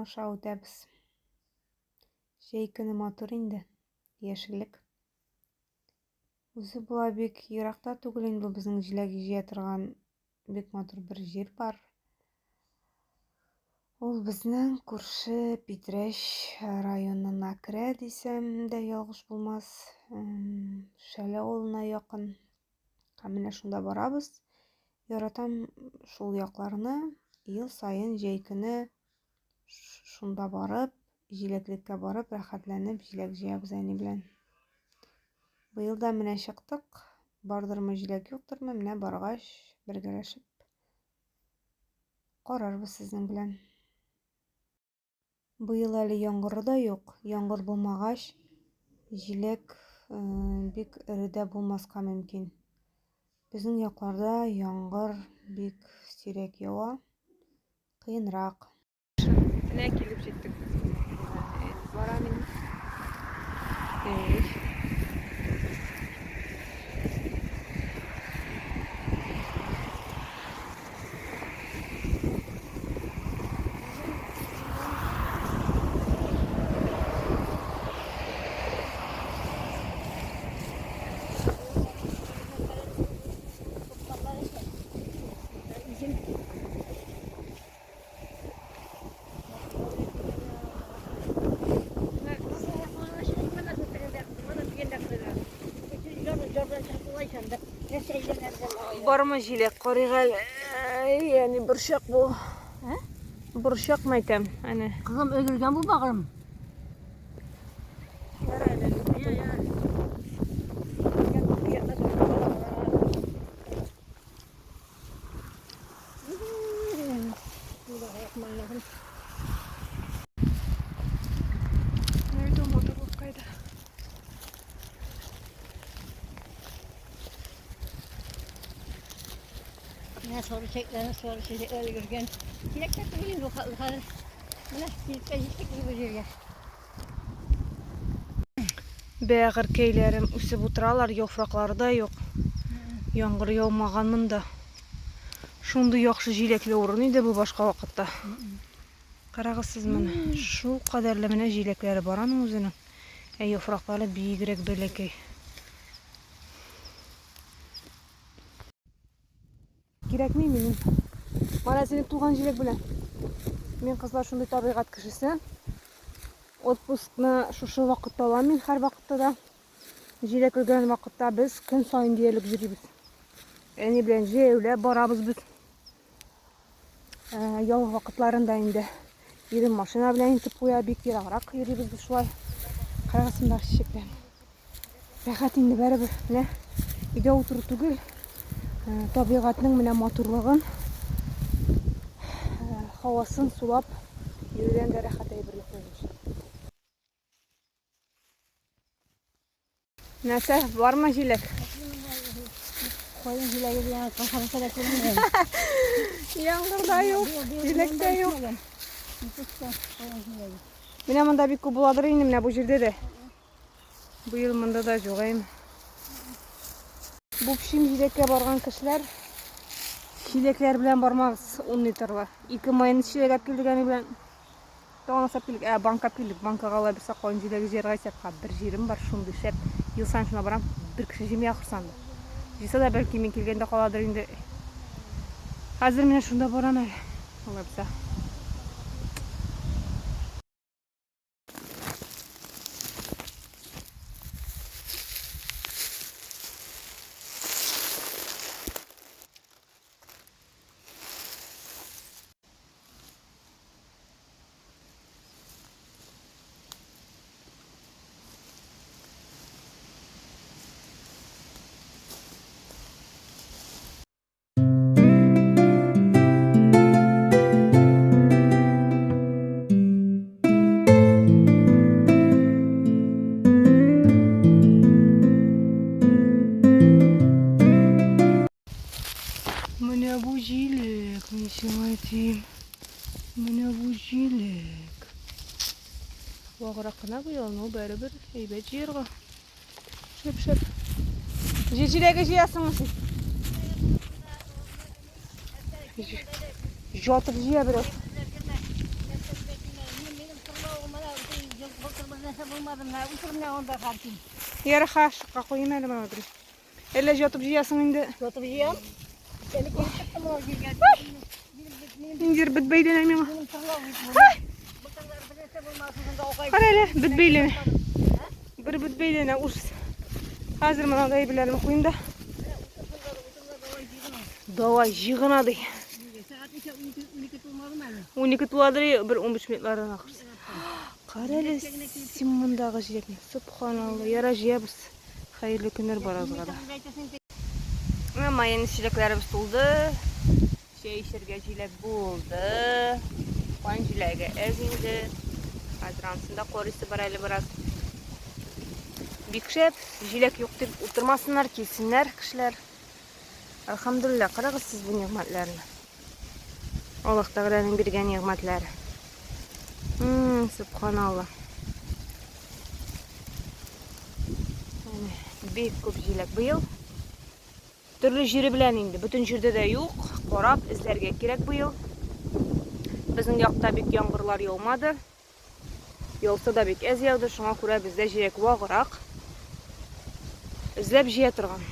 аша үтәбез. Җәй көне матур инде, яшеллек. Үзе була бик еракта түгел инде бу безнең җиләк җыя торган бик матур бер җир бар. Ул безнең күрше Питрәч районына керә дисәм дә ялгыш булмас. Шәле авылына якын. Һәм менә шунда барабыз. Яратам шул якларны. Ел саен җәй көне шунда барып, җиләклеккә барып, рәхәтләнеп җиләк җыябыз әни белән. Быел да менә чыктык. Бардырмы җиләк, юктырмы, менә баргач, бергәләшеп карарбыз сезнең белән. Быел әле яңгыры да юк. Яңгыр булмагач, җиләк бик эре дә булмаска мөмкин. Безнең якларда яңгыр бик сирәк ява. Кыенрак. Менә килеп җиттек без. Бара мин. Эй. Бармы җиләк карыйк әле. Әй, әни, борчак бу. Ә? Борчак мәйтәм, әнә. Кызым, өлгергән бу багрым. Найду матурлык кайда. Менә соры чәчәкләрне, соры чәчәкләр өлгергән. Кирәк тә түгел инде бу хатлы хәзер. Менә килеп тә җиттек бу җиргә. Бәгырькәйләрем үсеп утыралар, яфраклары да юк. Яңгыр яумаган монда. Шундый яхшы җиләкле урын иде бу башка вакытта. Карагыз сез моны. Шул кадәрле менә җиләкләре бар аның үзенең. Ә яфраклары бигрәк бәләкәй. Кирәкми минем. Мана синең туган җиләк белән. Мин кызлар шундый табигать кешесе. Отпускны шушы вакытта алам мин һәр вакытта да. Җиләк өлгергән вакытта без көн саен диярлек йөрибез. Әни белән җәяүләп барабыз без. Ә, ял вакытларында инде ирем машина белән илтеп куя, бик ераграк йөрибез без шулай. Карагыз монда чәчәкләр. Рәхәт инде барыбер. Менә өйдә утыру түгел, э, табигатьнең менә матурлыгын, э, һавасын сулап йөрүдән дә рәхәт әйбер юк минемчә. Нәрсә, бармы җиләк? Кайын җиләге дигән кашарса да күренми. Яңгыр да юк, җиләк тә юк. Менә монда бик күп буладыр инде, менә бу җирдә дә. Быел монда да юк әйме. Бу пшим җиләккә барган кешеләр чиләкләр белән бармагыз 10 литрлы. Ике майонез чиләк алып килдек әни белән. Тагын асап килдек. Ә, банка килдек. Банкага алай булса каен җиләге җыярга исәп. Ха, бер җирем бар, шундый шәп. Ел саен шунда барам, бер кеше җыймый ахрысы анда. Җыйса да, бәлки мин килгәндә каладыр инде. Хәзер менә шунда барам әле. Алай булса. Менә бу җиләк, мин сиңа әйтим. Менә бу җиләк. Ваграк кына быел, но бәребер әйбәт җыярга. Шәп-шәп. Җир җиләге җыясыңмы син? Җатып җыя берәү. Булмады менә, утыр менә анда хәркин. Ярый, шыкка куйыйм әле моны бер. Әллә җатып җыясың инде? Җатып җыям. Әле килеп чыктым ул җиргә. Ниндидер бет бәйләнә миңа. Кара әле, бет бәйләнә. Бер бет бәйләнә, ужас. Хәзер моны да әйберләрне куйым да. Давай, җыгына ди. Сәгать ничә? 12 тулмадымы әле? 12 туладыр, бер 15 минутлардан ахырсы. Кара әле син мондагы җиләкне. Субханалла, яра җыябыз. Хәерле көннәр барыгызга да. Менә майонез чиләкләребез тулды. Чәй эчәргә җиләк булды. Кан җиләге әз инде. Хәзер анысын да карыйсы бар әле бераз. Бик шәп. Җиләк юк дип утырмасыннар, килсеннәр кешеләр. Әлхәмдүлилләһ, карагыз сез бу нигъмәтләрне. Аллаһ Тәгаләнең биргән нигъмәтләре. Субханалла. Бик күп җиләк быел. Төрле җире белән инде, бөтен җирдә дә юк. Карап, эзләргә кирәк быел. Безнең якта бик яңгырлар яумады. Яуса да бик әз яуды, шуңа күрә бездә җиләк ваграк. Эзләп җыя торган.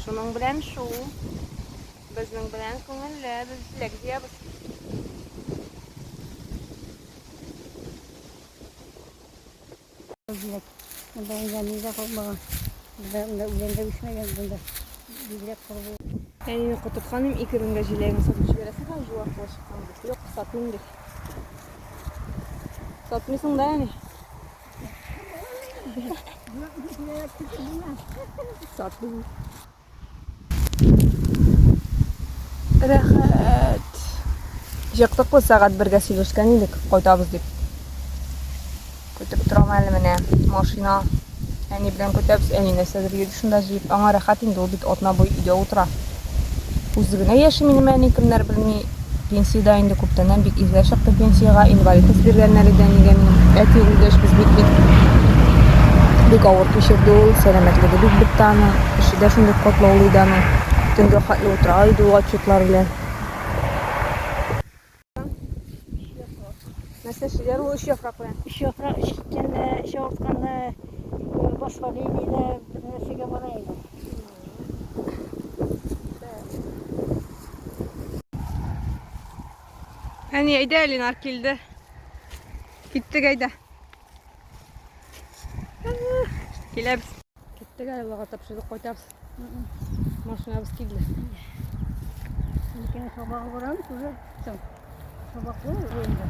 Шуның белән шул. Безнең белән күңелле, без җиләк җыябыз. Җиләк. Монда үлән дә калмаган. Монда монда үлән дә үсмәгән, монда бигрәк коры булган. Әнине котырткан идем, 2 меңгә җиләген сатып җибәрәсең хәзер жуак була чыккан дип. Юк, сатмыйм ди. Сатмыйсың да, әни? Сатмыйм. Рәхәт. Чыктык без сәгать бергә сөйләшкән идек, кайтабыз дип. Көтеп торам әле менә машина. Әни белән көтәбез. Әни нәрсәдер йөри шунда җыеп. Аңа рәхәт инде, ул бит атна буе өйдә утыра. Үзе генә яши минем әни, кемнәр белми. Пенсиядә инде күптәннән бик иртә чыкты пенсиягә, инвалидность биргәннәр иде әнигә минем. Әти үлгәч, без бик бик бик авыр кичерде ул, сәламәтлеге бик бетте аның. Эше дә шундый катлаулы иде аның. Төнгә хәтле утыра иде ул отчетлар белән. Нәрсә эшлиләр ул өч яфрак белән? Өч яфрак эчкәндә, эч авыртканда, воспаление дә бер нәрсәгә бара инде. Әни, әйдә, Ленар килде. Киттек, әйдә. Киләбез. Киттек әле, Аллага тапшырдык, кайтабыз. Машинабыз килде. Икене сабагы барам, тоже соң. Сабак булыр инде.